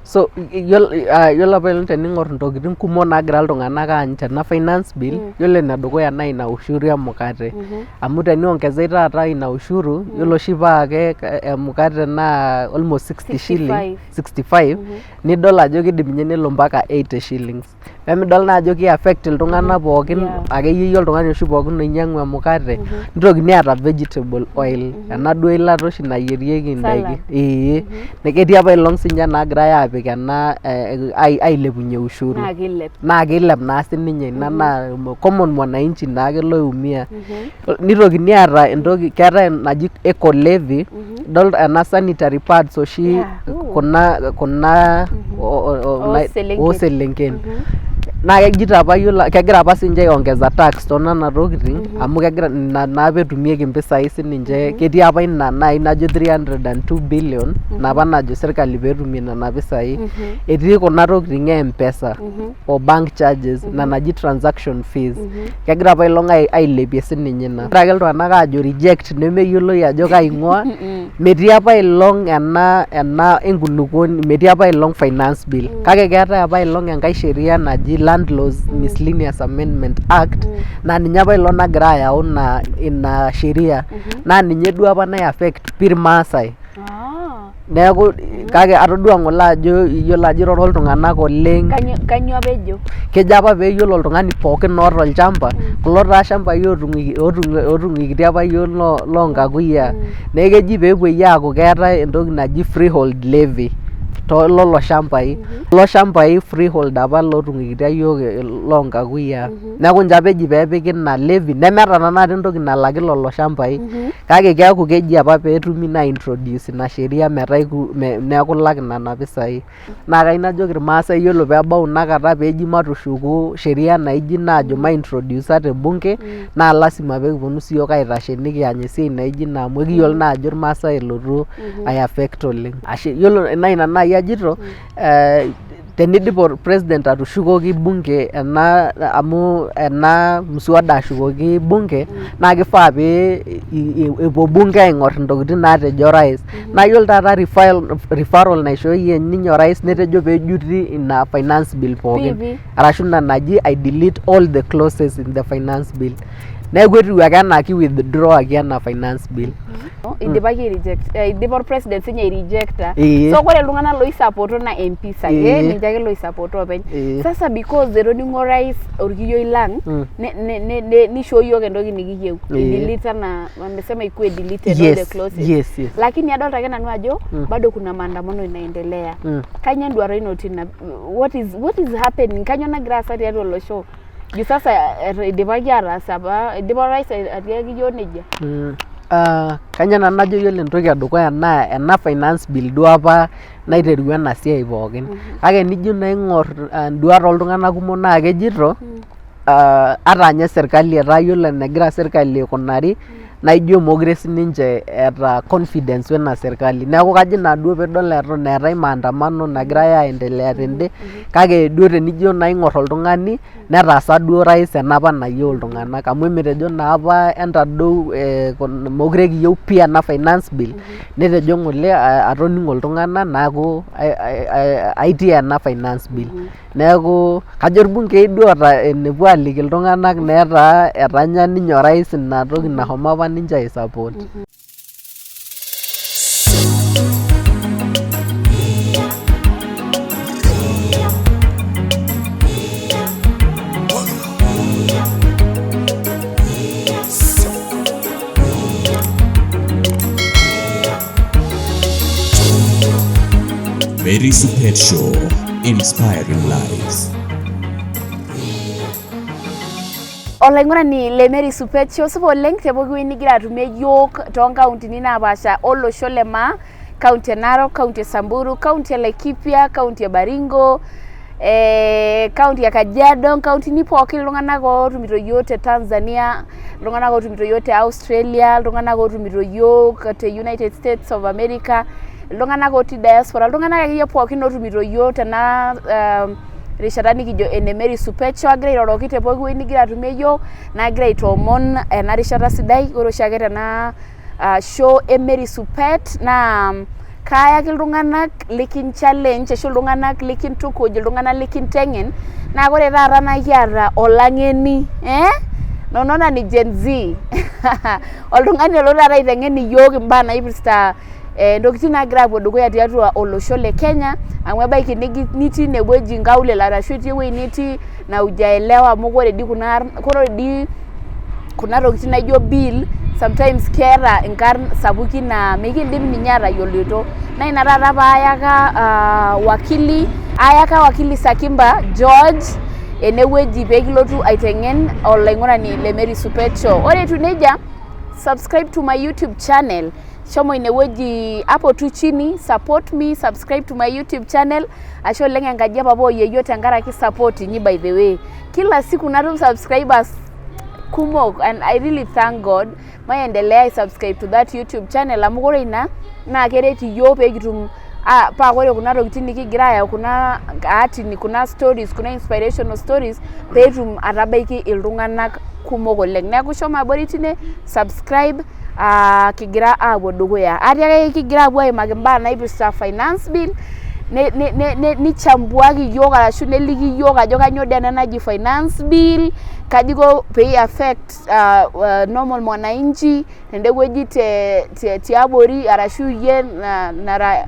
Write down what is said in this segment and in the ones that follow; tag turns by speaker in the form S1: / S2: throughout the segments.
S1: So yiolo apa tening'or intokitin kumok naagira iltung'anak aany tena finance bill, yiolo enedukuya naa ina ushuru emukate. Amu teniongezai taata ina ushuru, yiolo oshi paa emukate naa almost 60 shilling, 65, nidol ajo kidim ninye nelo mpaka 80 shillings. Pemidol naa ajo ki affect iltung'anak pookin akeyie oltung'ani oshi pookin oinyang'u emukate. Nitokini aata vegetable oil, ena duo ilata oshi nayierieki indaiki. Ee. Ketii apa ilong sinye naagirai aapik ena ailepunye ushuru.
S2: Naa kiilep.
S1: Naa kiilep naa sininye ina naa common mwananchi naake loiumia. Nitokini aata entoki, keetae enaji eco levy, idol ena sanitary pads oshi kuna ooselenken. Naa kejito apa yiolo kegira apa sinche aiongeza tax toonena tokitin amu kegira ina naa peetumieki impisai sininche. Ketii apa ina nai najo 302 billion napa najo sirkali peetumie nena pisai. Etii kuna tokitin e M-Pesa o bank charges ina naji transaction fees. Kegira apa ilong ailepie sininye ina. Egira ake iltung'anak aajo reject nemeyioloi ajo kai ing'ua. Metii apa ilong ena enkulukuoni, metii apa ilong finance bill. Kake keetae apa ilong enkae sheria naji Land Laws Miscellaneous Amendment Act naa ninye apa ilo nagira ayau ina sheria naa ninye duo apa nai affect pii irmaasai. Neeku kake atodua ng'ole ajo iyiolo ajo iroro iltung'anak oleng.
S2: Kanyoo apa ejo?
S1: Kejo apa pee iyiolo oltung'ani pookin oota olchamba, kulo taa shambai ootung'uikitia apa iyiok loonkakuyia. Neeku keji peepuoi aaku keetae entoki naji freehold levy toololo shambai. Kulo shambai freehold apa lootung'uikitia iyiok loonkakuyia. Neeku ninche apa eji peepiki ina levy nemeeta tenakata entoki nalaki lelo shambai. Kake keeku keji apa peetumi naa ai introduce ina sheria metaa neeku ilak nena pisai. Naa kayieu najoki irmaasai yiolo peebau inakata peeji matushuku sheria naijo ina aajo mai introducer te bunge naa lasima peekiponu siyiok aitashe nikiany esiai naijo ina amu ekiyiolo naa ajo irmaasai elotu ai affect oleng. Ashe yiolo naa ina naai ajito tenidip orpresident atushukoki bunge ena amu ena mswada ashukoki bunge naa kifaa pee epuo bunge aing'or intokitin naatejo orais. Naa iyiolo taata referral naishooyie ninye orais netejo peejuti ina finance bill pookin arashu ina naji I delete all the clauses in the finance bill. Neeku etiu ake enaa ki withdraw-aki ena finance bill.
S2: Idipaki ai reject, idipa orpresident sinye ai rejecta. So ore iltung'anak loisapoto naa MPs ake, ninche ake loisapoto openy. Sasa because etoning'o orais orkiyioi lang, nishoo yiok entoki nikiyieu, i-delete ana wamesema ikuwe deleted all the clauses. Lakini adolta ake nanu ajo bado kuna maandamano inaendelea. Kanyoo enduata ino tina? What is happening? Kanyoo nagira aasa tiatua olosho? Juu sasa idipaki ataas apa, idipa orais atiaki yiok nejia.
S1: Kanya nanu najo yiolo entoki edukuya naa ena finance bill duo apa naiterua ena siai pookin. Kake enijo naa aing'or induat oltung'anak kumok naa kejito ata ninye serkali etaa yiolo enegira serkali aikunari naa ijo mokure sininche eeta confidence wena serkali. Neeku kajo ina duo piidol eton eetae maandamano nagirae aendelea tende kake duo tenijo naa aing'or oltung'ani netaasa duo orais enapa nayieu iltung'anak amu emetejo naa apa entadou mokure kiyieu pii ena finance bill netejo ng'ole atoning'o iltung'anak neeku aitii ena finance bill. Neeku kajo irbungei duo oota enepuo aaliki iltung'anak netaa etanya ninye orais ina toki nashomo apa ninche ai support.
S3: Mary Supet Show, inspiring lives.
S2: Olaing'urani le Mary Supet Show, supa oleng te pooki wueji nigira atumie yiok toonkauntini napaasha olosho le maa, kaunti e Narok, kaunti e Samburu, kaunti e Laikipia, kaunti e Baringo, kaunti e Kajiado, nkauntini pookin iltung'anak ootumito yiok te Tanzania, iltung'anak ootumito yiok te Australia, iltung'anak ootumito yiok te United States of America, iltung'anak otii diaspora, iltung'anak akeyie pookin ootumito yiok tena rishata nikijo ene Mary Supet Show. Agira airoroki te pooki wueji nigira atumie yiok, nagira aitoomon ena rishata sidai. Ore oshiake tena show e Mary Supet naa Kaayaki iltung'anak likin challenge ashu iltung'anak likintukuj, iltung'anak likinteng'en. Naa ore taata naa kiata olang'eni, noona ni Gen Z, oltung'ani olotu taata aiteng'en iyiok imbaa naipirta ntokitin naagira aapuo dukuya tiatua olosho le Kenya, amu ebaiki nitii inewueji nkaulele arashu itii ewueji nitii na hujaelewa, amu ore dii kuna arn, ore dii kuna tokitin naijo bill sometimes keeta inkarn sapukin naa mikiindim ninye aatayioloito. Naa ina taata paayaka wakili, ayaka wakili Sakimba George enewueji pee kilotu aiteng'en, olaing'urani le Mary Supet Show. Ore etiu nejia, subscribe to my YouTube channel. Shomo inewueji hapo tu chini, support me, subscribe to my YouTube channel. Ashe oleng enkaji e papa oyieyio tenkaraki support inyi. By the way, kila siku natum subscribers kumok and I really thank God. Maendelea ai subscribe to that YouTube channel, amu ore ina naa keret iyiok pee kitum paa ore kuna tokitin nikigira ayau, kuna aatini, kuna stories, kuna inspirational stories, peetum atabaiki iltung'anak kumok oleng. Neeku shomo abori tine, subscribe. Kigira aapuo dukuya, atii ake kigira aapuo aimaki imbaa naipirta finance bill, nichambuaki iyiok arashu neliki iyiok ajo kainyoo dii ena naji finance bill, kaji iko pee affect normal mwananchi tende wueji te tiabori, arashu iyie nara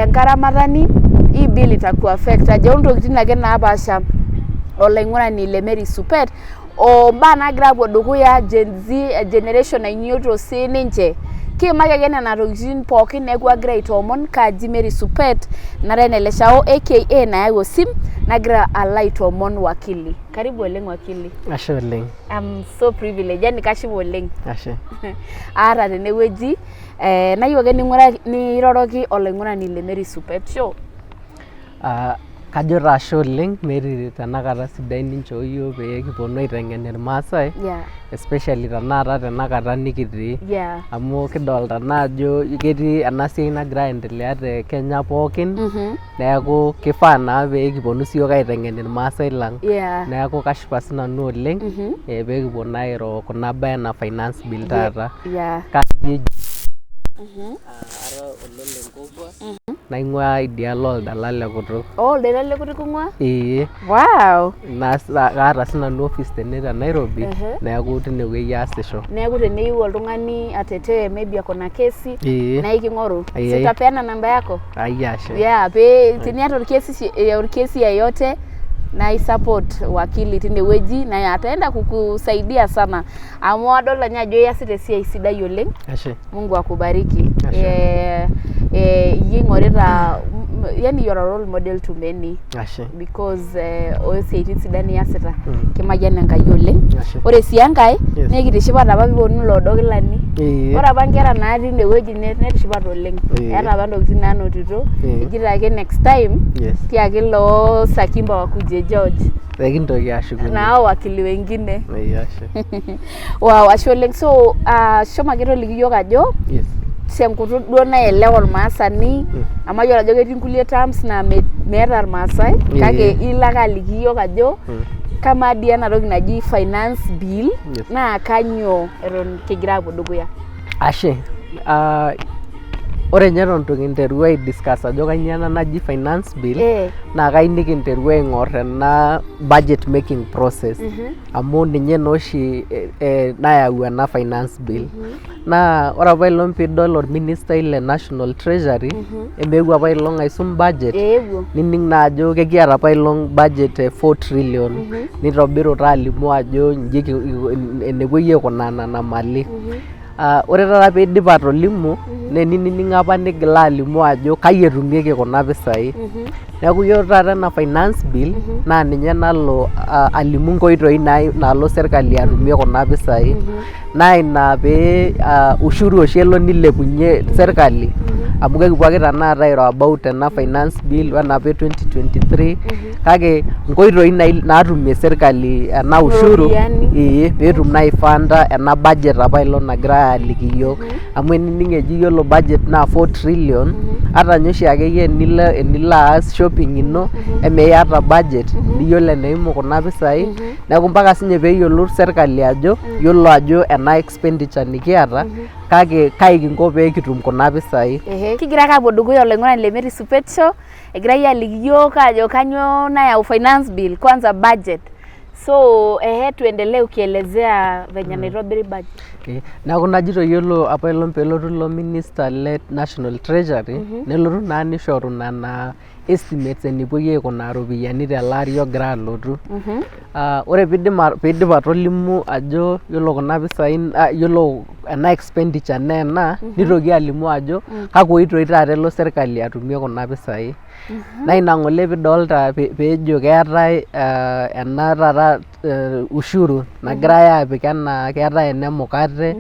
S2: enkaramatani, hii bill itaku affect aje, ontokitin ake napaasha, olaing'urani le Mary Supet, o mbaa naagira aapuo dukuya, Gen Z generation nainyioito siininche. Kiimaki ake nena tokitin pookin. Neeku agira aitoomon kaaji Mary Supet, nara ene Leshao aka nayau osim, nagira alo aitoomon wakili. Karibu oleng, wakili.
S1: Ashe oleng.
S2: I'm so privileged, yani kashipa oleng
S1: Ashe.
S2: Aata tenewueji. Nayieu ake ning'uraki, niroroki olaing'urani le Mary Supet Show.
S1: Kajo taa ashe oleng Mary tenakata sidai ninchoo yiok pee kiponu aiteng'en irmaasai, especially tenakata tenakata nikitii, amu kidolta naa ajo ketii ena siai nagira aendelea te Kenya pookin. Neeku kifaa naa pee kiponu siyiok aiteng'en irmaasai lang. Neeku kashipa sinanu oleng pee kiponu airo kuna baa ena finance bill taata. Kaji ara Olole Nkokua, naing'ua idialo oldala le kutuk.
S2: Oh, oldaila le kutuk ing'ua?
S1: Ee.
S2: Wow.
S1: Naas kaata sinanu office tene te Nairobi. Neeku tinewueji aasisho.
S2: Neeku teneyieu oltung'ani atetee, maybe ako na kesi, naa iking'oru.
S1: Ee.
S2: Si utapeana namba yako?
S1: Ai, ashe.
S2: Yeah, pee teniata orkesi, orkesi yeyote, na isupport wakili tinewueji na ataenda kukusaidia sana, amu adol ninye ajo iyasita esiai sidai oleng.
S1: Ashe.
S2: Mungu akubariki.
S1: Ashe.
S2: Iyie ing'orita, yani you are a role model to many
S1: Ashe.
S2: because ore isiaitin sidan niasita, kimayian Enkai oleng.
S1: Ashe.
S2: Ore sii enkae,
S1: Yes.
S2: nekitishipate apa piiponu iloodo kilani. Ore apa nkera natii inewueji netishipate oleng. Eeta apa ntokitin naanotito. Ejito ake next time tiaki loo Sakimba wakuje George
S1: Ekintoki ashukunye.
S2: Na wakili wengine.
S1: Ee, ashe.
S2: Wow, ashe oleng. So shomo ake toliki iyiok ajo tenkutuk duo naelewa ormaasani, amu ayiolo ajo ketii nkulie terms naa meeta irmaasai, kake ilo ake aliki iyiok ajo kamaa dii ena toki naji finance bill naa kanyoo, eton kigira aapuo dukuya.
S1: Ashe. Ore ninye eton itu kinteru ai discuss ajo kainyoo ena naji finance bill, naa kayieu nikinteru aing'or ena budget making process, amu ninye naa oshi nayau ena finance bill. Naa ore apa ilong piidol orministai le National Treasury emeewuo apa ilong aisum budget,
S2: Eewuo.
S1: Nining naa ajo kekiata apa ilong budget e 4 trillion, nitobiru taa alimu ajo inji enepuoi aikunaa nena mali. Ore taata piidip atolimu naa eninining apa nigila alimu ajo kai etumieki kuna pisai. Neeku iyiolo taata ena finance bill naa ninye nalo alimu inkoitoi naalo serkali atumie kuna pisai. Naa ina pee ushuru oshi elo nilepunye serkali, amu kekipuo ake tenakata airo about ena finance bill wenapa e 2023, kake inkoitoi naatumie serkali ena ushuru.
S2: Iropiyiani.
S1: Ee, peetum naa aifanda ena budget apa ilong nagirae aliki iyiok, amu enining eji iyiolo budget naa 4 trillion, ata ninye oshiake iyie enilo aas shopping ino, emiyata budget niyiolo eneimu kuna pisai. Neeku mpaka sinye peeyiolou serkali ajo yiolo ajo ena. ena expenditure nikiata, kake kai kinko pee kitum kuna pisai.
S2: Ehe, kigira ake apuo dukuya, oloing'urani le Mary Supecho, egirai aliki yiok ajo kanyoo nayau finance bill, kwanza budget. So ehe, tuendelee ukielezea venye naitobiri budget.
S1: Okay. Neeku najito yiolo apa elong peelotu ilo minister le National Treasury, nelotu naa nishoru nana estimates enepuoi aikunaa iropiyiani tele ari ogira alotu. Ore piidip atolimu ajo yiolo kuna pisai, yiolo ena expenditure naa ena, nitoki alimu ajo kakwa oitoi taata elo serkali atumie kuna pisai. Naa ina ng'ole pidolta peejo keetae ena taata ushuru nagirae apik, enaa keetae ene mukate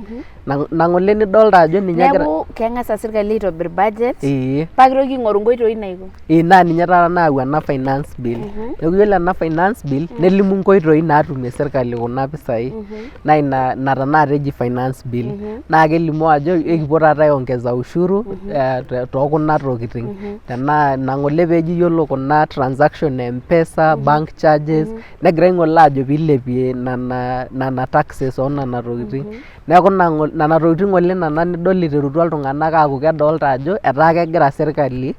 S1: na ng'ole nidolta ajo ninye egira.
S2: Neeku keng'asa sirkali aitobir budget
S1: Ee.
S2: paa kitoki aing'oru nkoitoi naiko.
S1: Ee, naa ninye taata nayau ena finance bill. Neeku yiolo ena finance bill nelimu nkoitoi naatumie serkali kuna pisai, naa ina tenakata eji finance bill. Naa kelimu ajo ekipuo taata aiongeza ushuru tookuna tokiting, tenaa ina ng'ole peeji yiolo kuna transaction e M-Pesa, bank charges, negirai ng'ole aajo piilepie nana taxes oo nana tokiting. Neeku nana tokiting ng'ole nana nidol iterutua iltung'anak aaku kedolta ajo etaa kegira serkali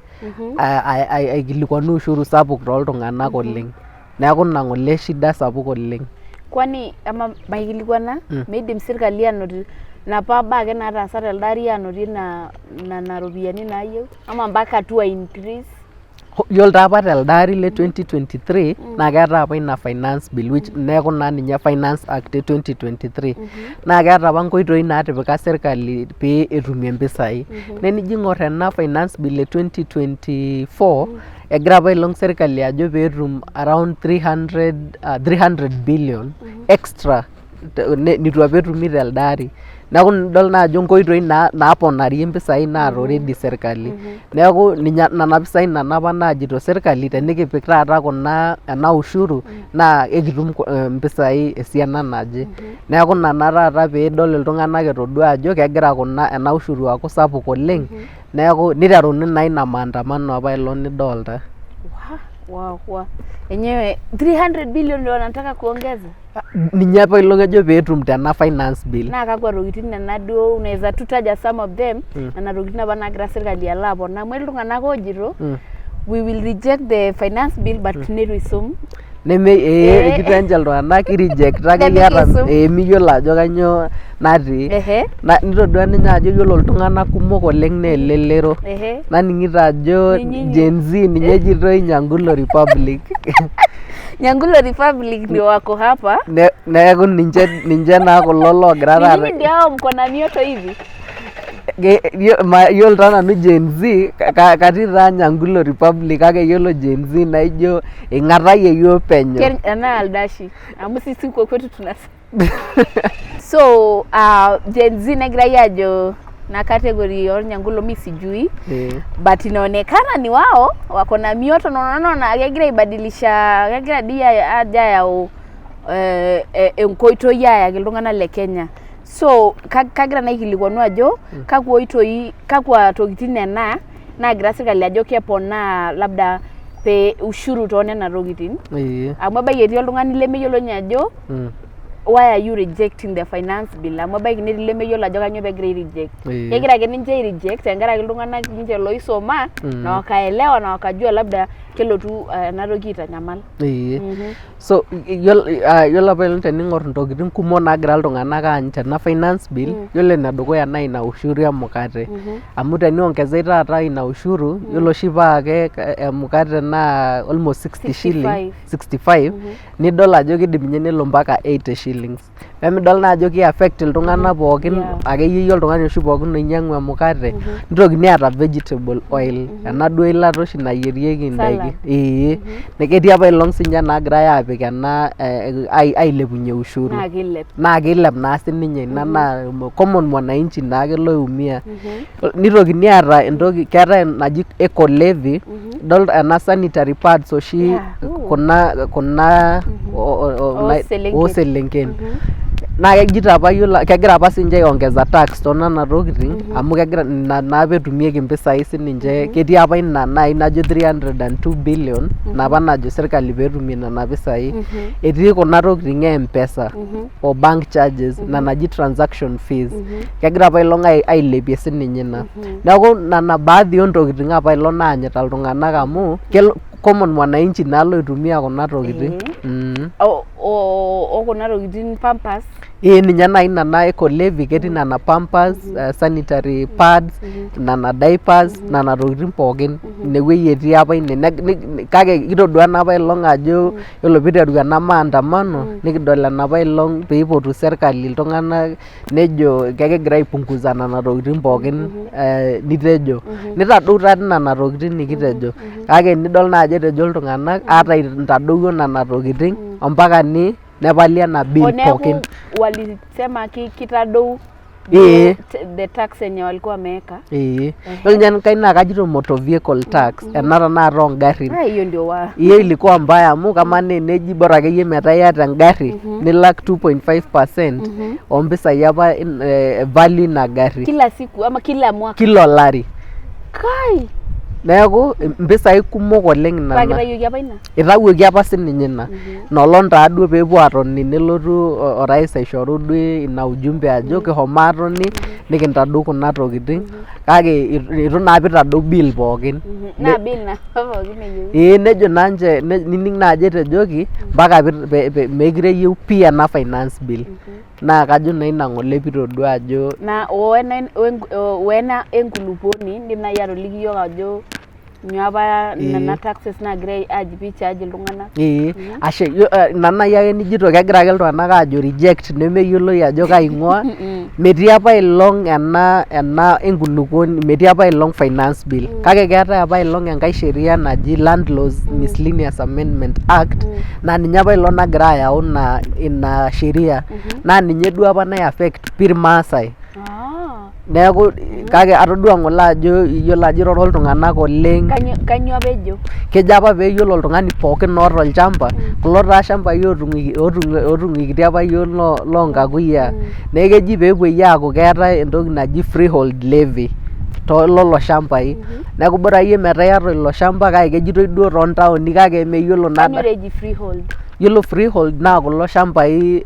S1: aikilikuanu ushuru sapuk tooltung'anak oleng. Neeku ina ng'ole shida sapuk oleng.
S2: Kwani ama maikilikuana, meidim sirkali anotie napa baa ake nataasa telde ari anotie nena ropiyiani naayieu, ama mpaka tu increase?
S1: Yiolo taa apa telde ari le 2023 naa keetae apa ina finance bill, which neeku naa ninye Finance Act e 2023, naa keeta apa nkoitoi naatipika serkali pee etumie mpisai. Naa enijo aing'orr ena finance bill e 2024, egira apa ailong serkali ajo peetum around 300 billion extra nitu apa etumi telde ari. Neeku idol naa ajo nkoitoi naaponarie mpisai naata already serkali. Neeku ninye nena pisai nena apa naajito serkali tenikipik taata kuna ena ushuru naa ekitum mpisai esiana naje. Neeku ina naa taata piidol iltung'anak etodua ajo kegira kuna ena ushuru aaku sapuk oleng, neeku niteruni naa ina maandamano apaelong nidolta.
S2: Wa wa enyewe 300 billion ndio wanataka kuongeza?
S1: Ninye apaelong ejo peetum tena finance bill.
S2: Naa kakwa tokitin nena duo? Unaweza tu taja some of them, nena tokitin apa naagira sirkali alo aponaa, amu etii iltung'anak oojito we will reject the finance bill, but neitu isum.
S1: Neme ee, ejito ninche iltung'anak ireject akeyie ata
S2: Nemikisum.
S1: Ee, miyiolo ajo kanyoo natii. Nitodua ninye ajo yiolo iltung'anak kumok oleng naa elelero. Naning'ito ajo
S2: Ninyinyi.
S1: Gen Z ninye ejitoi Nyangulo Republic.
S2: Nyangulo Republic ndio wako hapa.
S1: Neeku ninche naa kulo loogira
S2: Ni
S1: taata.
S2: nyinyi ndio hao mko na mioto hivi?
S1: Yiolo taa nanu Gen Z katii taa Nyangulo Republic, kake yiolo Gen Z naijo ing'atayie yiok penyo.
S2: Ena aldashi amu sisi huko kwetu tuna so Gen Z negirai ajo na category ornyangulo, mi sijui, but inaonekana ni wao wako na mioto na unaona na kegira aibadilisha, kegira dii ajo ayau enkoitoi ayaki iltung'anak le Kenya. So kagira naa aikilikuanu ajo kakwa oitoi, kakwa tokitin nena naagira sirkali ajo keponaa labda pe ushuru toonena tokitin, amu ebaiki etii oltung'ani lemeyiolo ninye ajo why are you rejecting the finance bill, amu ebaiki netii lemeyiolo ajo kanyoo pegira ai reject. Kegira ake ninche ai reject tenkaraki iltung'anak ninche loisoma na wakaelewa na wakajua labda kelotu ena toki aitanyamal.
S1: So yiolo apa tening'or intokitin kumok naagira iltung'anak aany tena finance bill, yiolo enedukuya naa ina ushuru emukate, amu teniongezai taata ina ushuru, yiolo oshi paa ke emukate naa almost 60 shilling, 65, nidol ajo kidim ninye nelo mpaka 80 shillings. Nemidol naa ajo ki affect iltung'anak pookin akeyie yie oltung'ani oshi pookin oinyang'u emukate. Nitokini aata vegetable oil, ena duo ilata oshi nayierieki indaiki. Ee, ketii apa elong sinye naagirai aapik ena ailepunyie ushuru.
S2: Naa kiilep.
S1: Naa kiilep naa sininye ina, naa common mwananchi naake loiumia. Nitokini aata entoki keetae enaji eco levy, idol ena sanitary pads oshi kuna
S2: Ooselenken.
S1: Ooselenken. Naa kejito apa yiolo kegira apa sinche aiongeza tax toonana tokitin amu kegira ina naa petumieki impisai sininche. Ketii apa ina nai najo 302 billion napa najo sirkali petumie nena pisai. Etii kuna tokitin e mpesa o bank charges ina naji transaction fees, kegira apa ilong ailepie sininye ina. Neeku nana baadhi ontokitin apa ilong naanyita iltung'anak amu kelo common mwananchi naa loitumia kuna tokitin.
S2: O kuna tokitin pampers.
S1: Ee, ninye nai nana eco levy, ketii nana pampers, sanitary pads, nana diapers, nana tokitin pookin inewueji etii apa ine. Kake kitodua naa apa ilong ajo yiolo piiteru ena maandamano nikidol enapa ilong piipotu serkali iltung'anak nejo kekigira aipunguza nana tokitin pookin. Nitejo nitadou taa nana tokitin nikitejo, kake nidol naa ajo etejo iltung'anak ata intadowuo nana tokitin ompaka ni nepali ena bill pookin.
S2: Neeku walisema kitadou the tax yenye walikuwa wameweka.
S1: Ee, yiolo ninye enkae naa kajito motor vehicle tax ena tenakata ongarrin.
S2: Ah, hiyo ndio wa
S1: Hiyo ilikuwa mbaya amu kamaa naa eneji bora akeyie metaa iyata engarri nilak 2.5% ompisai apa value ina garri.
S2: Kila siku ama kila mwaka?
S1: Kila olari.
S2: Kai.
S1: Neeku impisai kumok oleng
S2: Paa
S1: nana.
S2: kitayioki apa ina.
S1: Itawuoki apa sininye ina nolong taaduo peepuo atoni nelotu orais aishoru duo ina ujumbe ajo kihomo atoni nikintadou kuna tokitin, kake itu naa apa itadou bill pookin.
S2: Naa bill na pookin eyieuni.
S1: Ee, nejo naa nche nining naa ajo etejoki mpaka meekure eyieu pii ena finance bill, naa kajo naa ina ng'ole pitodua ajo
S2: Na wena enkulupuoni, indim naaji atoliki iyiok ajo nyoo apa nena taxes naagirai aji picharge iltung'anak?
S1: Ee, ashe. Ina nai ake nijito kegira ake iltung'anak aajo reject nemeyioloi ajo kai ing'ua. Metii apa ilong ena enkulukuoni, metii apa ilong finance bill, kake keetae apa ilong enkae sheria naji Land Laws Miscellaneous Amendment Act, naa ninye apa ilo nagira ayau ina sheria, naa ninye duo apa nai affect pii irmaasai. Neeku kake atodua ng'ole ajo iyiolo ajo iroro iltung'anak oleng.
S2: Kanyio apa ejo?
S1: Kejo apa peeyiolo oltung'ani pookin oota olchamba, kulo taa shambai otung'uikitia apa yiok loonkakuyia, neeku keji peepuoi aaku keetae entoki naji freehold levy toololo shambai. Neeku bora akeyie metaa iyata ilo shamba, kake kejitoi duo toontaoni kake meyiolo naa.
S2: Kanyio eji freehold?
S1: Yiolo freehold naa kulo shambai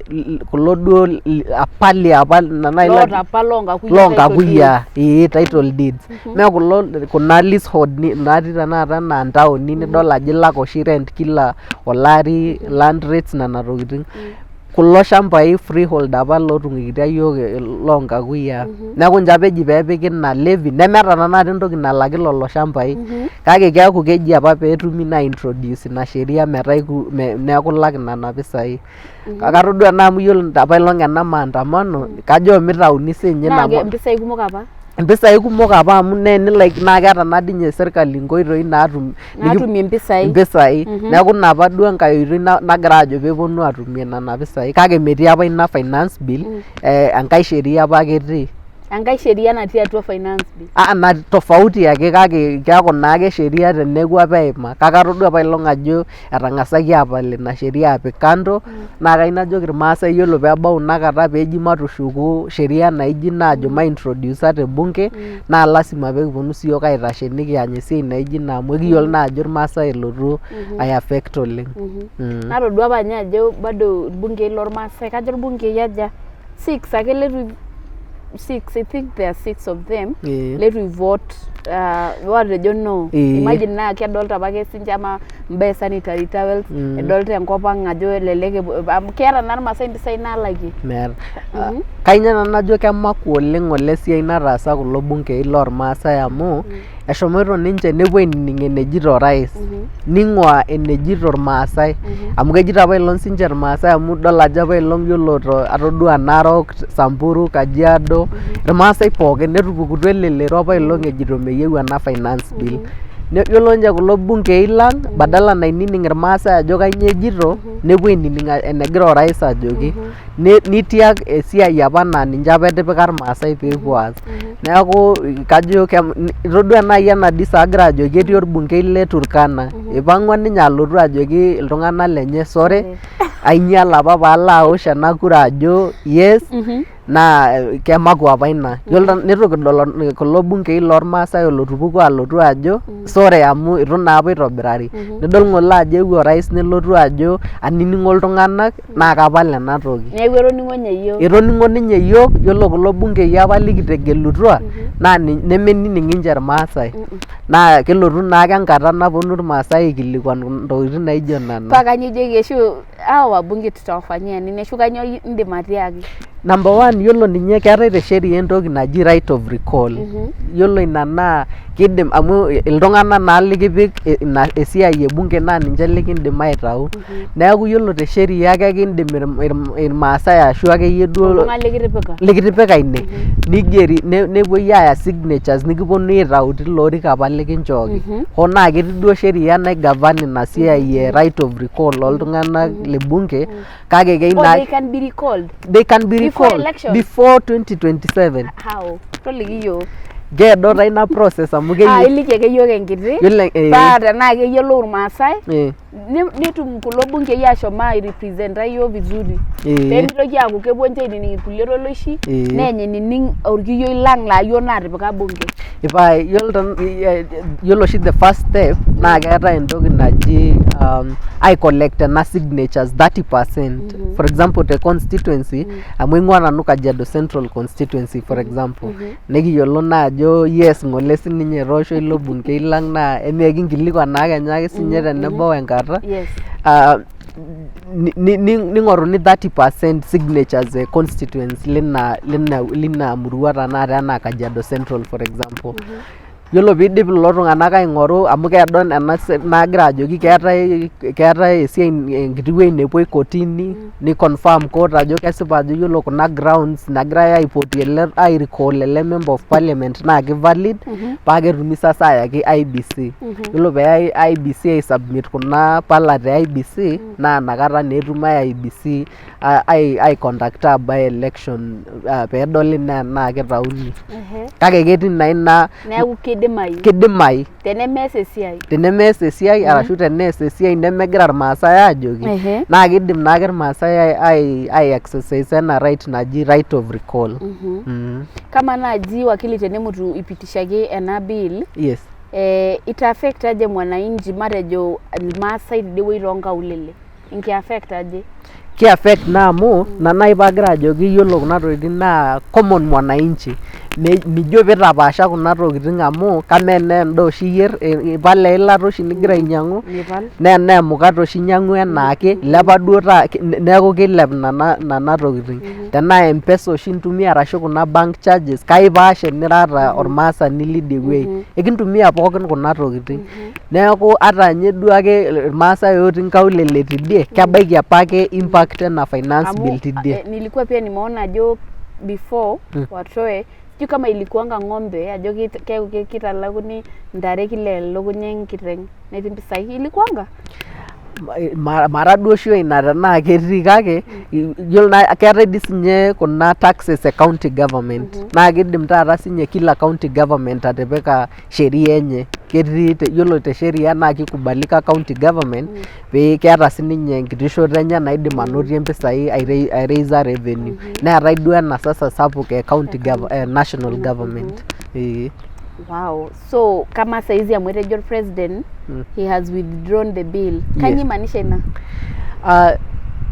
S1: kulo duo apa liapa
S2: loota apa loonkakuyia.
S1: Loonkakuyia, ee, title deeds, mee kulo kuna leasehold natii tenakata enaa ntaoni nidol ajo ilak oshi rent kila olari, land rates, nena tokitin. Kulo shambai freehold apa lotung'uikitia yiok loonkakuyia, neeku ninche apa eji peepiki ina levy nemeeta tenakata entoki nalaki lelo shambai, kake keeku keji apa peetumi naa aintroduce ina sheria metaa neeku ilak nena pisai. Kake atodua naa amu yiolo apa ilong ena maandamano kajo omitauni siinye
S2: naa
S1: ina.
S2: Mpisai kumok apa.
S1: Impisai kumok apa amu naa enilak naa keeta naa dii ninye serkali inkoitoi naatum
S2: naatumie impisai.
S1: Impisai. Neeku ina apa duo enkae oitoi nagira ajo peeponu atumie nena pisai, kake metii apa ina finance bill, enkae sheria apa ake etii.
S2: Enkae sheria natii atua finance bill?
S1: Aa, na tofauti ake, kake keeku naake sheria teneeku apa eima, kake atodua apa ilong ajo etang'asaki aapal ina sheria aapik kando. Naa kayieu najoki irmaasai yiolo peebau inakata peeji matushuku sheria naijo ina aajo maintrodusa te bunge, naa lasima peekiponu siyiok aitashe nikiany esiai naijo ina amu ekiyiolo naa ajo irmaasai elotu ai affect oleng.
S2: Natodua apa ninye ajo bado irbungei lormaasai, kajo irbungei aja, six ake leitu, six, I think there are six of them leitu vote, watejo no. Imagine naa kedolta apake sinche ama imbaa e sanitary towels. Edolta enkop ang ajo elelek amu keeta naa irmaasai impisai naalakie.
S1: Meeta. Kainyio nanu najo kemakwa oleng ole siai nataasa kulo bungei lormaasai amu eshomoito ninche nepuo ainining enejito orais ning'ua enejito irmaasai, amu kejito apa ilong sinche irmaasai, amu idol ajo apa ilong yiolo atodua Narok, Samburu, Kajiado, irmaasai pookin netupukutuo elelero apa ilong ejito meyieu ena finance bill. Yiolo ninche kulo bungei lang badala nainining irmaasai ajo kainyoo ejito, nepuo ainining enegira orais ajoki. Nitiak esiai apa naa ninche apa etipika irmaasai peepuo aas. Neeku kajo itodua naai ena dii saa agira ajoki etii orbungei le Turkana. Ipang'ua ninye alotu ajoki iltung'anak lenye sore, ainyala opa paalo aosh ena kura ajo yes naa kemakwa opa ina. Neitu kidol kulo bungei lormaasai olotupukuo alotu ajo sore amu itu naa opa itobirari. Nidol ng'ole ajo eewuo orais nelotu ajo ainining'o iltung'anak naa kapal ena toki.
S2: Neeku etoning'o ninye iyiok.
S1: Etoning'o ninye iyiok, yiolo kulo bungei opa likitegelutwa naa nemeining ninche irmaasai. Naa kelotu naake enkata napwonu irmaasai aikilikwan intokiting naijo nena.
S2: Paa kanyoo ijoki ashu hawa wabunge tutawafanyia nini ashu kanyoo indim atiaki?
S1: Number one, yiolo ninye keetae te sheria entoki naji right of recall. Yiolo ina naa kiidim amu iltung'anak naa likipik ina esiai e bunge naa ninche likiindim aitau. Neeku yiolo te sheria kekiindim irmaasai ashu akeyie duo
S2: Oltung'ani likitipika.
S1: Likitipika ine, nigeri nepwoi aaya signatures nikipwonunui aitau tilo orika opa likinchooki. Hoo naa ketii duo sheria nai govern ina siai e right of recall ooltung'anak le bunge kake keyieu
S2: Oh,
S1: naa
S2: they can be recalled.
S1: They can be
S2: Before
S1: recalled
S2: election?
S1: Before 2027.
S2: How? Toliki iyiok.
S1: Keedo taa ina process amu
S2: Ah,
S1: keyieu
S2: iliki ake iyiok enkiti.
S1: Yiolo
S2: Paa tenaa keyiolou irmaasai netum kulo bungei ashom airepresenta iyiok vizuri. Peemitoki aaku kepuo ninche ainining irkulie toloishi neeny enining orkiyioi lang laa iyiok naatipika bunge.
S1: Ipae yiolo oshi the first step naa keetae entoki naji ai collect ena signatures 30%. For example te constituency, amu aing'ua nanu Kajiado Central constituency, for example, nikiyiolo naa ajo yes, ng'ole sininye etoosho ilo bungei lang naa emekinkilikwan naa kenya ake sinye tenebau enkata. Ning'oruni 30% signatures e constituency lina murua tenakata enaa Kajiado Central, for example. Yiolo piidip lelo tung'anak aing'oru amu keedo ena nagira ajoki keetae esiai enkiti wuei nepwoi kotini ni confirm court ajo kesipa ajo yiolo kuna grounds nagirae aipotie ele ai recall ele member of parliament naa ki valid paa ketumi sasa ayaki IEBC. Yiolo peyai IEBC ai submit kuna pala te IEBC naa inakata naa etum IEBC ai conducta by election peedoli naa enaa kitauni. Kake ketii naa ina.
S2: Neeku kidimayu.
S1: Kidimayu.
S2: Tenemees esiai.
S1: Tenemees esiai arashu tenees esiai nemegira irmaasai aajoki naa kiidim naake irmaasai ai exercise ena right naji right of recall.
S2: Kama naaji wakili tenemutu ipitishaki ena bill, ita affect aje mwananchi, matejo irmaasai tidie wueji toonkaulele? Inki affect aje?
S1: Ki affect naa amu ina naai paagira ajoki yiolo kuna tokiting naa common mwananchi. Mijo piitapaasha kuna tokiting amu kamaa enaa endaa oshi iyierr, ipal eilata oshi nigira ainyang'u, naa enaa emukate oshi inyang'u enaake, ilepa duo taa neeku kiilep nena tokiting. Tenaa mpesa oshi intumia arashu kuna bank charges, kaipaasha enirata ormaasani lidie wuei. Ekintumia pookin kuna tokiting. Neeku ata ninye duake irmaasai otii nkaulele tidie, kebaiki apake impact ena finance bill tidie.
S2: Nilikuwa pia nimeona ajo before watoe, sijui kama ilikuanga ng'ombe, ajo keeku kitalakuni ntare kila elukunya enkiteng netii mpisai ilikuanga.
S1: Mara duo sure ina tenaa ketii kake yiolo naa keetae dii sinye kuna taxes e county government naa kidim taata sinye kila county government atipika sheria enye. Ketii, yiolo te sheria naa kikubalika county government pee keeta sininye enkiti shoto enye naidim anotie mpisai airaisa revenue. Neetae duo ena sasa sapuk e county national government. Ee.
S2: Wow. So kama saizi amu etejo president he has withdrawn the bill. Kanyoo imaanisha ina?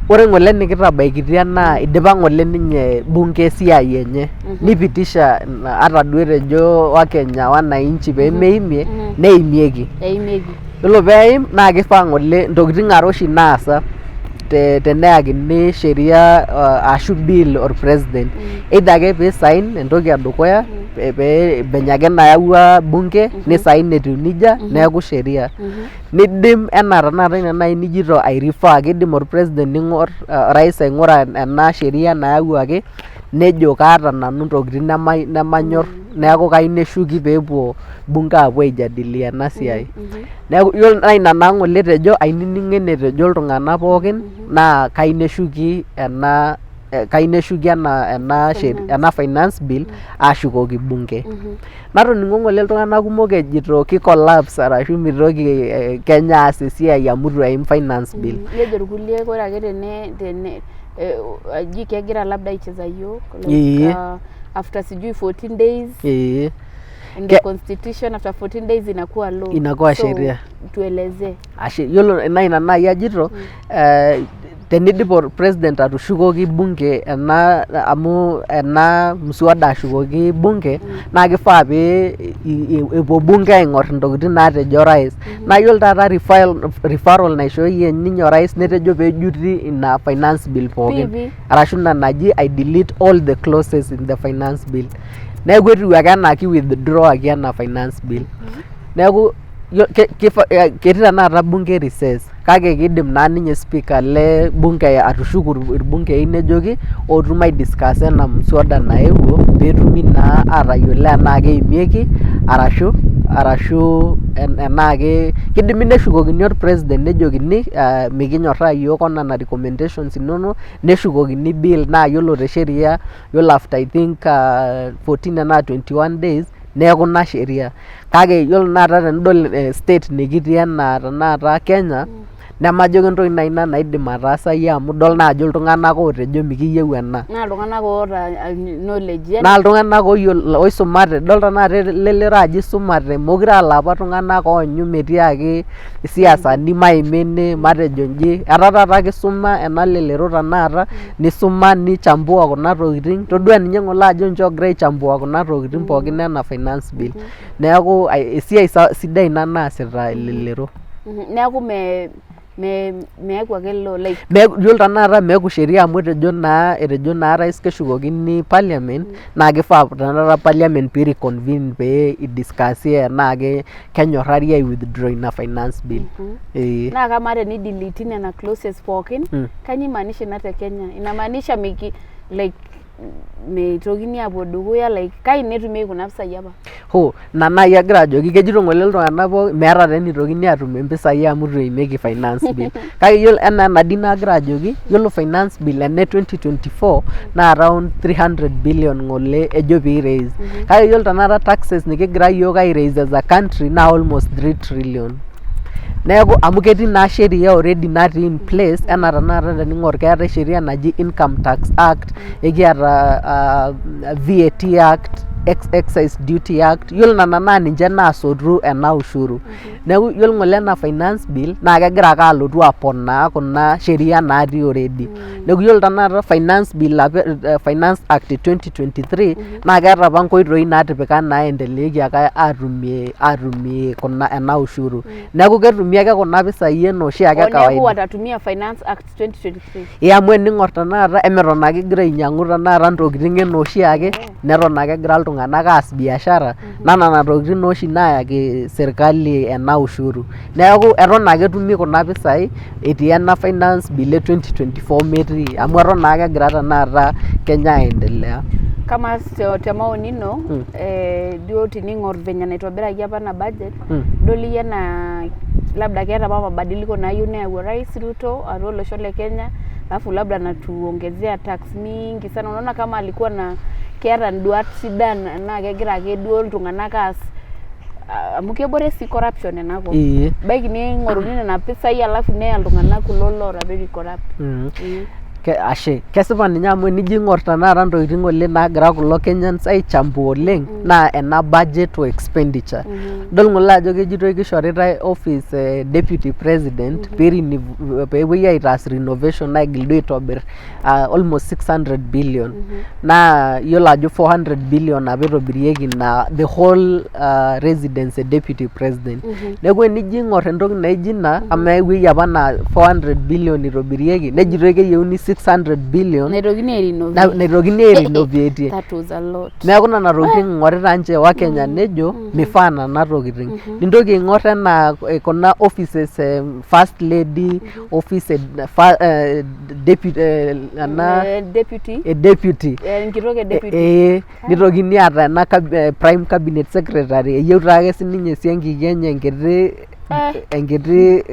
S1: Ore ng'ole nikitabaikitia naa idipa ng'ole ninye bunge esiai enye nipitisha ata duo etejo Wakenya wananchi pemeimie neimieki.
S2: Eimieki.
S1: Yiolo peim naa kifaa ng'ole intokiting are oshi naasa teneyakini sheria ashu bill orpresident. Either ake pee sign entoki edukuya pee venye ake nayawua bunge ni sign etiu nijia neeku sheria. Nidim enaa tenakata ina naai nijito ai refer, kidim orpresident ning'orr orais aing'ura ena sheria nayawuaki. Nejo kaata nanu intokitin nemanyorr, neeku kayieu neshuki peepuo bunge aapuo aijadilia ena siai. Neeku iyiolo naa ina naa ng'ole etejo, ainining'o enetejo iltung'anak pookin naa kayieu neshuki ena, kayieu neshuki ena finance bill ashukoki bunge. Natoning'o ng'ole iltung'anak kumok ejito ki collapse arashu mitoki Kenya aas esiai amu itu eim finance bill.
S2: Nejo irkulie ore ake tene eji kegira labda aicheza yiok like after sijui 14 days in the constitution, after 14 days inakuwa law.
S1: Inakuwa sheria.
S2: Tuelezee.
S1: Ashe, yiolo naa ina naai ajito, tenidip orpresident atushukoki bunge ena, amu ena mswada ashukoki bunge, naa kifaa pee epuo bunge aing'or intokitin naatejo orais. Naa yiolo taata referral naishooyie ninye orais, netejo peejuti ina finance bill pookin arashu ina naji I delete all the clauses in the finance bill. Neeku etiu ake enaa ki withdraw-aki ena finance bill. Neeku ketii tenakata bunge recess, kake kiidim naa ninye speaker le bunge atushuku irbungei nejoki ootu maidiscussa ena mswada naewuo, peetumi naa atayiolo enaa keimieki arashu enaa kidimi neshukokini orpresident nejokini mikinyorraa iyiok onena recommendations inonok, neshukokini bill. Naa yiolo te sheria, yiolo after I think 14 enaa 21 days neeku ina sheria. Kake yiolo tenakata tenidol state nikitii enaa tenakata Kenya, nemajo kentoki naaji ina naidim ataasayu, amu idol naa ajo iltung'anak ootejo mikiyieu ena.
S2: Naa iltung'anak oota knowledge.
S1: Naa iltung'anak oyiolo oisumate. Idol tenakata elelero ajo isumate, mokure aa ilapa tung'anak oonyu metiaki isiasani maima ene matejo inji. Etaa taata kisuma ena lelero tenakata, nisuma nichambua kuna tokiting. Todua ninye ng'ole ajo ninche oogira aichambua kuna tokiting pookin ena finance bill. Neeku esiai sidai ina naasita elelero.
S2: Neeku me meeku ake law like.
S1: Yiolo tenakata meeku sheria amu etejo naa rais keshukokini parliament, naa kifaa tenakata parliament pee reconvene pee idiscussie enaa kenyorrari ai withdraw ina finance bill. Ee.
S2: Naa kamaa tenideleti nena clauses pookin, kanyoo imaanisha ina te Kenya? Inamaanisha miki like meitokini apuo dukuya, like kai netumieki kuna pisai apa?
S1: Ho, ina naai agira ajoki, kejito ng'ole iltung'anak pooki meeta taa enitokini aatum impisai amu itu eimieki finance bill. Kake yiolo enaa enadii nagira ajoki, yiolo finance bill ene 2024 naa around 300 billion ng'ole ejo pee iraise. Kake yiolo tenakata taxes nikigira iyiok ai raise as a country naa almost 3 trillion. Neeku amu ketii naa sheria already natii in place, enaa tenakata tening'or keetae sheria naji Income Tax Act, ekiata VAT Act, Excise Duty Act. Yiolo nena naa ninche naasotu ena ushuru. Neeku yiolo ng'ole ena finance bill naa kegira ake alotu aponaa kuna sheria natii already. Neeku yiolo tenakata finance bill apa, Finance Act 2023, naa keeta apa nkoitoi naatipika naendeleeki ake aatumie kuna ena ushuru. Neeku ketumi ake kuna pisai enaa oshiake
S2: Neeku
S1: kawaida.
S2: Watatumia Finance Act 2023.
S1: Ee, amu ening'or tenakata emeton ake igira ainyang'u tenakata ntokitin enaa oshiake, neton ake egira iltung'anak aas biashara, naa nena tokitin naa oshi naayaki serkali ena ushuru. Neeku eton ake etumi kuna pisai etii ena finance bill e 2024 metii, amu eton naake egira tenakata Kenya aendelea.
S2: Kama te maoni ino, duo tining'or venye naitobiraki apa ena budget, idol iyie enaa labda keeta apa mabadiliko naayieu neyau orais Ruto atua olosho le Kenya, alafu labda natuongezea tax mingi sana? Unaona kama alikuwa na keeta nduat sidan naa kegira ake duo iltung'anak aas amu kebore sii corruption enakop? Ebaiki ning'oruni nena pisai alafu neya iltung'anak kulo loora very corrupt.
S1: Ashe, kesipa ninye, amu enijo aing'or tenakata ntokitin oleng naagira kulo Kenyans aichambua oleng naa ena budget o expenditure. Idol ng'ole ajo kejitoi kishoritae office deputy president peepuoi aitaas renovation, aigil duo aitobir almost 600 billion. Naa iyiolo ajo 400 billion apa itobirieki ina the whole residence e deputy president. Neeku enijo aing'or entoki naijo ina, amaa ewueji apa naa 400 billion itobirieki, nejitoi keyieuni 600 billion
S2: Naitokini airenovate.
S1: Naitokini airenovate.
S2: That was a lot.
S1: Neeku nena tokitin ing'orita nche Wakenya, nejo mifaa nena tokitin. Nintoki aing'or enaa kuna offices, first lady office, deputy, ena
S2: Deputy.
S1: Deputy.
S2: Enkitok e deputy.
S1: Ee, nitokini aata ena prime cabinet secretary, eyieu taake sininye esiankiki enye enkiti enkiti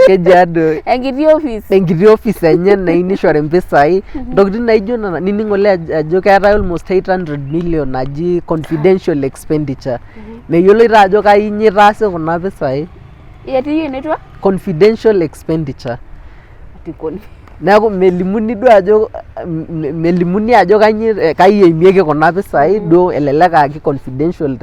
S1: keji ado
S2: enkiti office.
S1: Enkiti office enye nayieu nishori mpisai, ntokitin naijo nena. Nining ng'ole ajo keetae almost 800 million naji confidential expenditure, meyioloi taa ajo kainyi itaasi kuna pisai.
S2: Etii enetua.
S1: Confidential expenditure.
S2: Ati
S1: Neeku melimuni duo ajo melimuni ajo kanyi kai eimieki kuna pisai duo, elelek aa confidential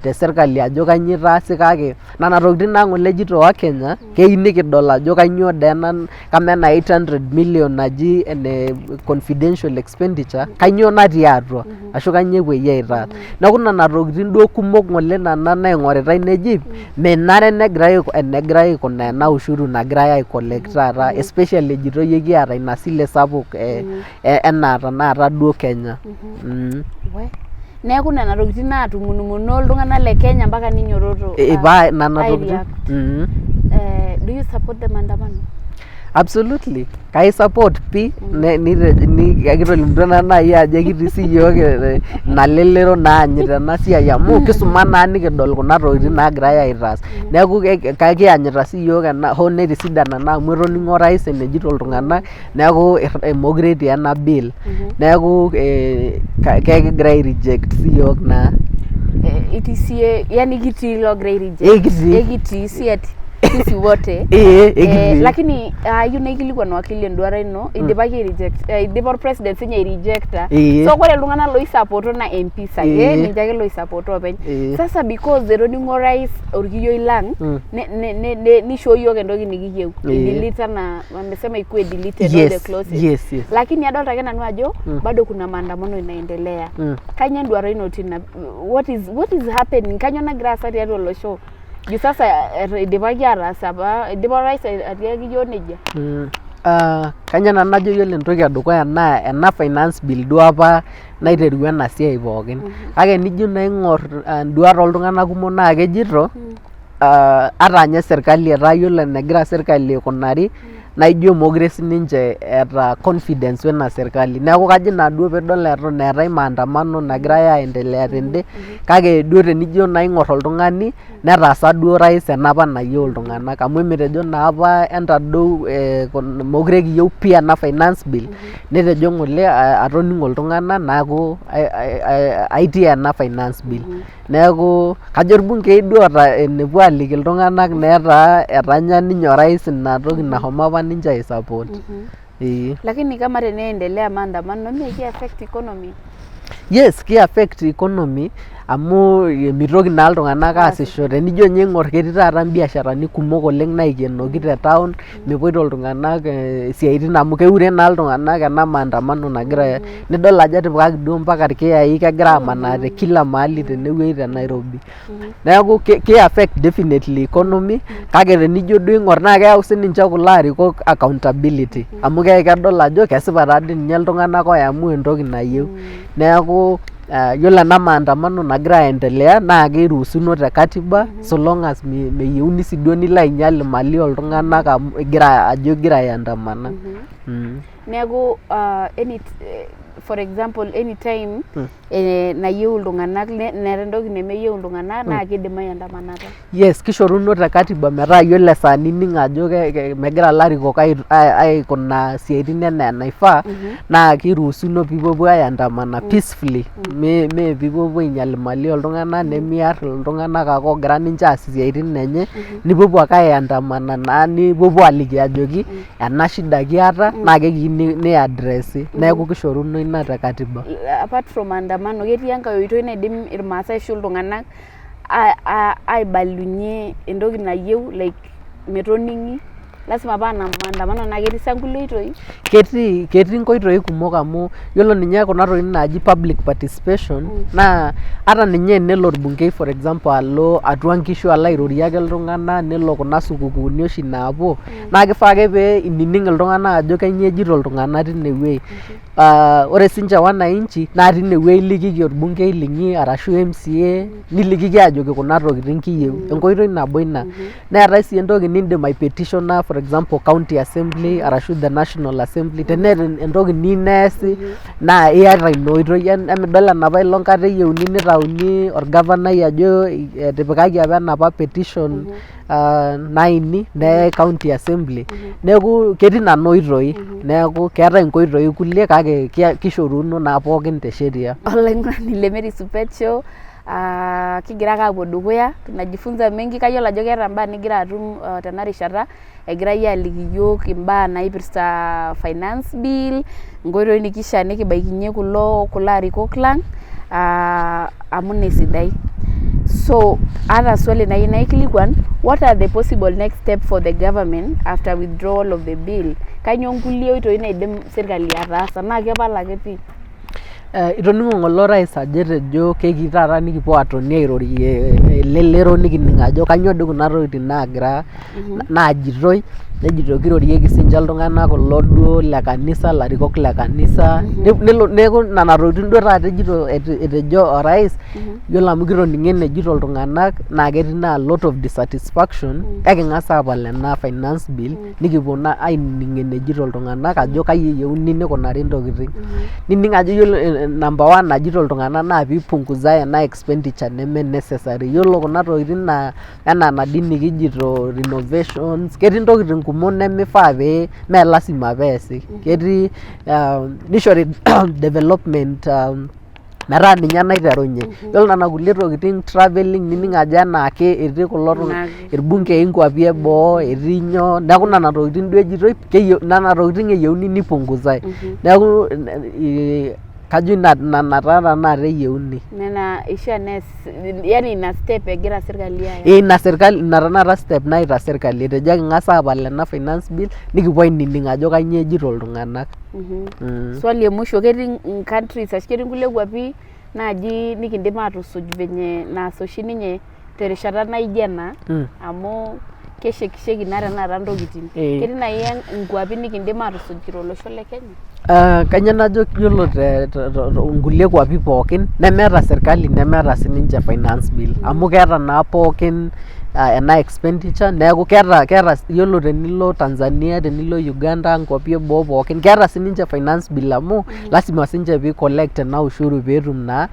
S1: te serkali ajo kanyio itaasi, kake nena tokitin naa ng'ole ejito Wakenya keyieu nikidol ajo kanyio dee ena. Kamaa ena 800 million naji ene confidential expenditure, kanyio natii atua ashu kanyio epuoi aitaas? Neeku nena tokitin duo kumok ng'ole nena naing'oritae, neji menare negirai enegirai aikunaa ena ushuru nagirai ai collect taata, especially ejitoi ekiata ina sile sapuk enaa tenakata duo Kenya.
S2: We. Neeku nena tokitin naatung'unung'uno iltung'anak le Kenya mpaka ninyototo
S1: Ipaa nena tokitin.
S2: Ai-react. Do you support the maandamano?
S1: Absolutely, kai support pi. Kitolimutuo naa naaji ajo ekitii siyiok ina lelero naanyita ena siai, amu kisuma naa nikidol kuna tokitin naagirai aitaas. Neeku kiyanyita siyiok ena hoo netisidana naa amu etoning'o orais enejito iltung'anak, neeku mokure etii ena bill, neeku kekigira ai reject siyiok naa.
S2: Itisie, yani kitii logira ai-reject.
S1: Ekitii.
S2: Ekitii si ati sisi wote.
S1: Ee, ekitii.
S2: Lakini ayieu naikilikuan wakili enduata ino. Idipaki ai-reject, idipa orpresident sinye ai-rejecta. So ore iltung'anak loisapoto na MPs ake, ninche ake loisapoto openy. Sasa because etoning'o orais orkiyioi lang, nishoo yiok entoki nikiyieu, i-delete, ana wamesema ikuwe deleted all the clauses.
S1: Yes.
S2: Lakini adolta ake nanu ajo bado kuna maandamano inaendelea. Kanyoo enduata ino tina? What is happening? Kanyoo nagira aasa tiatua olosho juu sasa idipaki ataas apa, idipa orais atiaki yiok nejia?
S1: Kanya nanu najo yiolo entoki edukuya naa ena finance bill duo apa naiterua ena siai pookin, kake nijo naa aing'or induat oltung'anak kumok naa kejito ata ninye serkali etaa yiolo enegira serkali aikunari naa ijo mokure sininche eeta confidence wena serkali. Neeku kajo ina duo piidol eton eetae maandamano nagirae aendelea tende, kake duo tenijo naa aing'or oltung'ani netaasa duo orais enapa nayieu iltung'anak, amu emetejo naa apa entadou mokure kiyieu pii ena finance bill, netejo ng'ole atoning'o iltung'anak neeku aitii ena finance bill. Neeku kajo irbungei duo oota enepuo aliki iltung'anak netaa etanya ninye orais ina toki nashomo apa ninche ai support, ee.
S2: Lakini kama teneendelea maandamano mee ki affect economy?
S1: Yes, ki affect economy amu mitoki naa iltung'anak aasisho. Tenijo ninye aing'or, ketii taata imbiasharani kumok oleng naikenoki te town, mepoito iltung'anak isiaitin amu keure naa iltung'anak ena maandamano nagira, nidol ajo etipikaki duo mpaka irkiyai kegira amanaa te kila mahali tenewueji te Nairobi. Neeku ki affect definitely economy, kake tenijo duo aing'or naa keyau sininche kulo arikok accountability, amu kedol ajo kesipa taadii ninye iltung'anak oiamua entoki nayieu. Neeku yiolo ena maandamano nagira aendelea naa kiruhusuno te katiba, so long as meyieuni sii duo nilo ainyial imali oltung'anak amu igira ajo igira aiandamana.
S2: Neeku any for example, anytime nayieu iltung'anak neeta entoki nemeyieu iltung'anak naa kidim aiandamanata.
S1: Yes, kishoruno te katiba metaa yiolo esaa nining ajo megira ilarikok aikunaa isiaitin enaa enaifaa naa kiruhusuno piipuopuo aiandamana peacefully, mee piipuopuo ainyial imali oltung'anak, nemiar iltung'anak ake oogira ninche aas isiaitin enye, nipuopuo ake aiandamana naa nipuopuo aliki ajoki ena shida kiata naa kekiyieu ni addressi. Neeku kishoruno ina te katiba.
S2: Apart from maandamano, ketii enkae oitoi naidim irmaasai ashu iltung'anak aibalunye entoki nayieu, like metoning'i? Lasima paa maandamano naa ketii sa nkulie oitoi?
S1: Ketii inkoitoi kumok, amu yiolo ninye kuna tokitin naaji public participation naa ata ninye enelo orbungei, for example, alo atua nkishu alo airorie ake iltung'anak, nelo kuna sukukuuni oshi naapuo, naa kifaa ake pee inining iltung'anak ajo kanyio ejito iltung'anak tinewueji. Ore sinche wananchi naa tinewueji ilikiki orbungei linyi arashu MCA, nilikiki ajoki kuna tokitin kiyieu. Enkoitoi nabo ina. Neetae sii entoki nindim aipetitiona, for example, county assembly arashu the national assembly, teneeta entoki niyieu neesi naa iyata ina oitoi. Emidol enapa ilong kata eyieuni nitauni orgavanai ajo etipikaki apa enapa petition naini neyai county assembly. Neeku ketii nana oitoi, neeku keetae inkoitoi kulie kake kishoruno naa pookin te sheria.
S2: Olaing'urani le Mary Supet Show, kigira ake aapuo dukuya, tunajifunza mengi. Kayiolo ajo keeta imbaa nigira atum tena rishata egirai aliki iyiok imbaa naipirta finance bill, nkoitoi nikishaa nikibaikinye kulo arikok lang amu ina esidai. So ata swali nayieu naikilikuan: what are the possible next step for the government after withdrawal of the bill? Kainyoo nkulie oitoi naidim sirkali ataasa naa kepala ake pii?
S1: Itoning'o ng'ole orais ajo etejo kekii taata nikipuo atoni airorie elelero, nikining ajo kanyoo dii kuna tokitin naagira naajitoi. Nejito kirorieki sinche iltung'anak kulo duo le kanisa, ilarikok le kanisa, nelo neeku nana tokitin duo taata ejito, etejo orais. Yiolo amu kitoning'o enejito iltung'anak naa ketii naa a lot of dissatisfaction, eking'as apal ena finance bill, nikipuo naa ainining enejito iltung'anak ajo kai eyieuni nikunari intokiting. Nining ajo yiolo number one najito iltung'anak naa piipunguzae ena expenditure neme necessary. Yiolo kuna tokitin naa enaa enadii nikijito renovations, ketii intokitin kumok nemifaa pee mee lasima peesi. Ketii nishori development metaa ninye naiterunye. Yiolo nena kulie tokitin, travelling, nining ajo enaake etii kulo irbungei inkuapi eboo etii nyoo, neeku nena tokitin duo ejitoi, nena tokitin eyieuni nipunguzae. Neeku kajo ina nena taa tenakata eyieuni.
S2: Nena ishaa nees, yani ina step egira sirkali aaya.
S1: Ina serkali, ina tenakata step naita serkali, etejo eking'as apal ena finance bill, nikipuo ainining ajo kanyio ejito iltung'anak.
S2: Swali e mwisho: ketii countries ashu ketii nkulie kuapi naaji nikindim atusuj venye naas oshi ninye terishata naijo ena? Amu keshekisheki naa tenakata ntokitin. Ketii naaji nkuapi nikindim atusuj tolosho le Kenya?
S1: Kanyio najo, yiolo te nkulie kuapi pookin nemeeta serkali nemeeta sininche finance bill, amu keeta naa pookin ena expenditure. Neeku keeta. Yiolo tenilo Tanzania, tenilo Uganda, nkuapi eboo pookin keeta sininche finance bill, amu lasima sinche pii collect ena ushuru peetum naa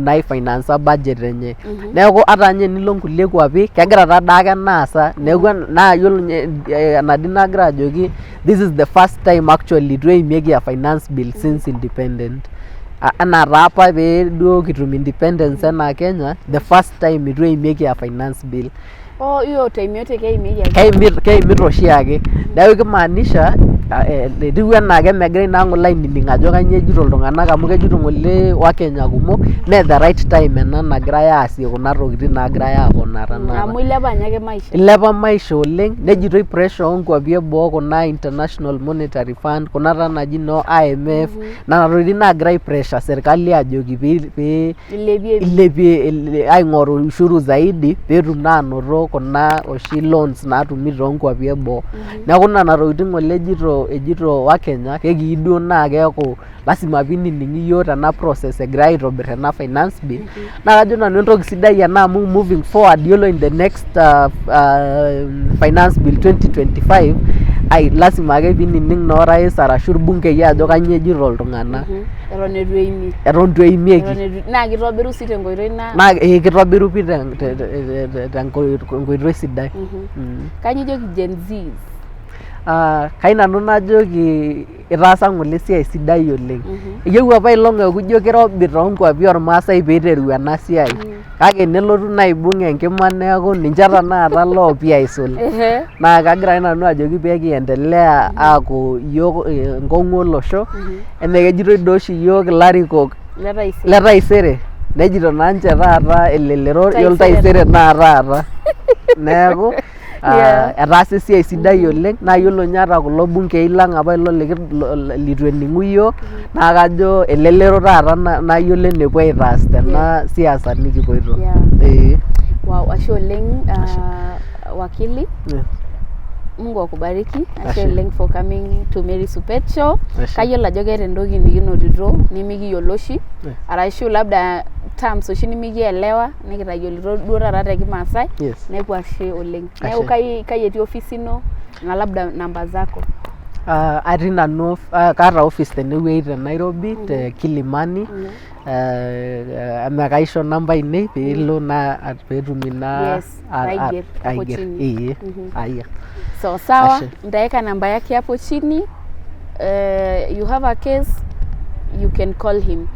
S1: aifinansa budget enye. Neeku ata ninye enilo nkulie kuapi kegira taa daake ena aasa. Neeku naa yiolo ninye enadii nagira ajoki, this is the first time actually itu eimieki a finance bill since independent, anaa taa apa pee duo kitum independence enaa Kenya, the first time itu eimieki a finance bill.
S2: Oh, hiyo time yote keimieki ake?
S1: Keimita oshiake. Neeku kimaanisha etiu enaa kemegirai naa ng'ole ainining ajo kanyio ejito iltung'anak, amu kejito ng'ole wakenya kumok mee the right time ena nagirai aasie kuna tokitin naagirai aponaa tanakata.
S2: Amu ilepa ninye ake maisha.
S1: Ilepa maisha oleng, nejitoi pressure onkuapi eboo, kuna International Monetary Fund, kuna taa naji noo IMF, nena tokitin naagira ai pressure serkali ajoki pee
S2: ilepie.
S1: Ilepie aing'oru ushuru zaidi peetum naa anoto kuna oshi loans naatumi toonkuapi eboo. Neeku nena tokitin ng'ole ejito wakenya kekiu duo naa keeku lasima piinining'i iyiok tena process egirai aitobirr ena finance bill. Naa kajo nanu entoki sidai ena, amu moving forward, yiolo in the next finance bill 2025, ai lasima ake piinining naa orais arashu irbungei ajo kanyio ejito iltung'anak.
S2: Eton eitu eimie.
S1: Eton itu eimieki.
S2: Eton eitu, naa kitobiru sii tenkoitoi na
S1: Naa kitobiru pii tenkoitoi sidai.
S2: Kanyio ijoki Gen Zs?
S1: Kai nanu najoki itaasa ng'ole esiai sidai oleng. Eyieu apa ilong eeku ijo kirobi toonkuapi ormaasai piiteru ena siai, kake nelotu naa aibung enkima, neeku ninche tenakata loopi aisul. Naa kagira ake nanu ajoki pee kiendelea aaku iyiok enkong'u olosho. Eme kejitoi doo oshi iyiok ilarikok
S2: le taisere.
S1: Le taisere, nejito naa ninche taata elelero, yiolo
S2: taisere
S1: taisere naa taata. Neeku Etaasa esiai sidai oleng naa iyiolo ninye ata kulo bungei lang apa ilo litu ening'u iyiok naa kajo elelero taata nayiolo enepuo aitaas tena siasa nikipoito. Ee.
S2: Wow, ashe oleng wakili. Mungu akubariki. Ashe oleng for coming to Mary Supet Show. Kayiolo ajo keeta entoki nikinotito nimikiyiolo oshi arashu labda terms oshi nimikielewa nikitayiolito duo taata te kimaasai. Neeku ashe oleng. Neeku kai kai etii ofisi ino na labda namba zako?
S1: Atii nanu kaata office tenewueji te Nairobi te Kilimani. Emekaisho namba ainei piilo naa peetum ina
S2: Yes, aiger hapo
S1: aiger.
S2: chini.
S1: Ee. Aya.
S2: Sawa sawa,
S1: Ashe.
S2: nitaweka namba yake hapo chini. You have a case, you can call him.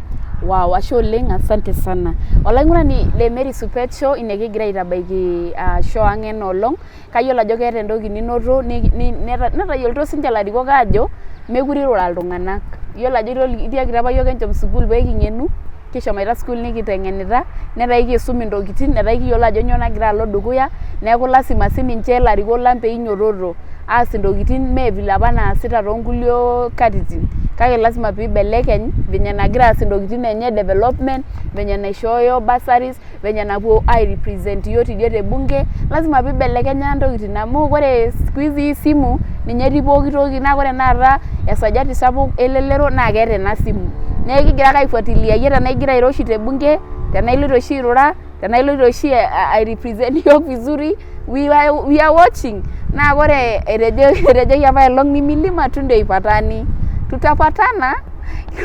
S2: Wow, ashe oleng, asante sana. Olaing'urani le Mary Supet Show, ine kigira aitabaiki show ang' ena olong. Kayiolo ajo keeta entoki ninoto netayiolito sinche ilarikok aajo mekure irura iltung'anak. Iyiolo ajo itiakita apa yiok enchom sukuul pee king'enu, kishomoita sukuul nikiteng'enita, netaa ekiisum intokitin, etaa ekiyiolo ajo nyoo nagira alo dukuya, neeku lasima sininche ilarikok lang pee inyototo aas intokitin mee vile apa naasita toonkulie katitin, kake lasima piibelekeny venye nagira aas intokitin enye development, venye naishooyo bursaries, venye napuo ai represent iyiok tidie te bunge, lasima piibelekenya intokitin amu ore siku hizi hii simu ninye etii pooki toki naa ore tenakata esajati sapuk elelero naa keeta ena simu. Neeku kigira ake aifuatilia iyie tenaa igira airo oshi te bunge, tenaa iloito oshi airura, tenaa iloito oshi ai represent iyiok vizuri, we are watching. Naa ore etejoki apa elong ni milima tu ndio ipatani. Tutapatana,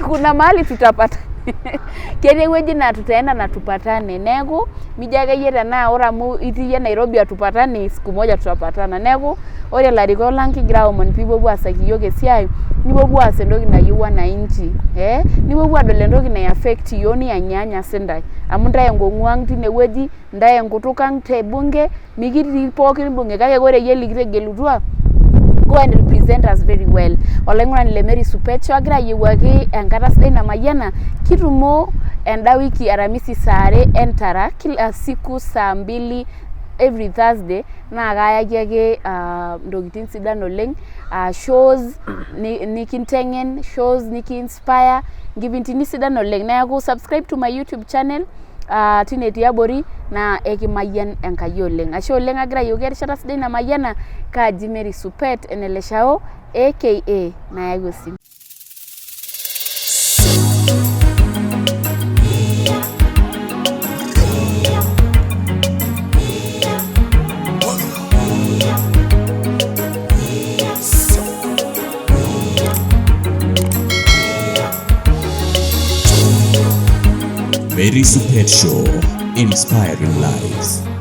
S2: kuna mahali tutapatana. Ketii ewueji naa tutaenda na tupatane. Neeku mijo akeyie tenaa ore amu itii iyie Nairobi hatupatani, siku moja tutapatana. Neeku ore ilarikok lang kigira aomon piipuopuo aasaki iyiok esiai, nipuopuo aas entoki nayieu wananchi, nipuopuo adol entoki nai affect iyiok niyanyanya sintae. Amu intae enkong'u ang' tinewueji, intae enkutuk ang' te bunge, mikitii pookin bunge kake ore iyie likitegelutua go and represent us very well. Olaing'urani le Mary Supet Show agira ayiewuaki enkata sidai namayiana, kitumo enda wiki Aramisi saa are entara kila siku saa mbili every Thursday naa kayaki ake intokitin sidan oleng, shows nikinteng'en, shows niki inspire, nkipindini sidan oleng. Neeku subscribe to my YouTube channel tine tiabori naa ekimayian Enkai oleng. Ashe oleng agira ayiewuaki erishata sidai namayiana, kaaji Mary Supet Eneleshao aka Nayau Osim.
S3: Mary Supet Show, inspiring lives.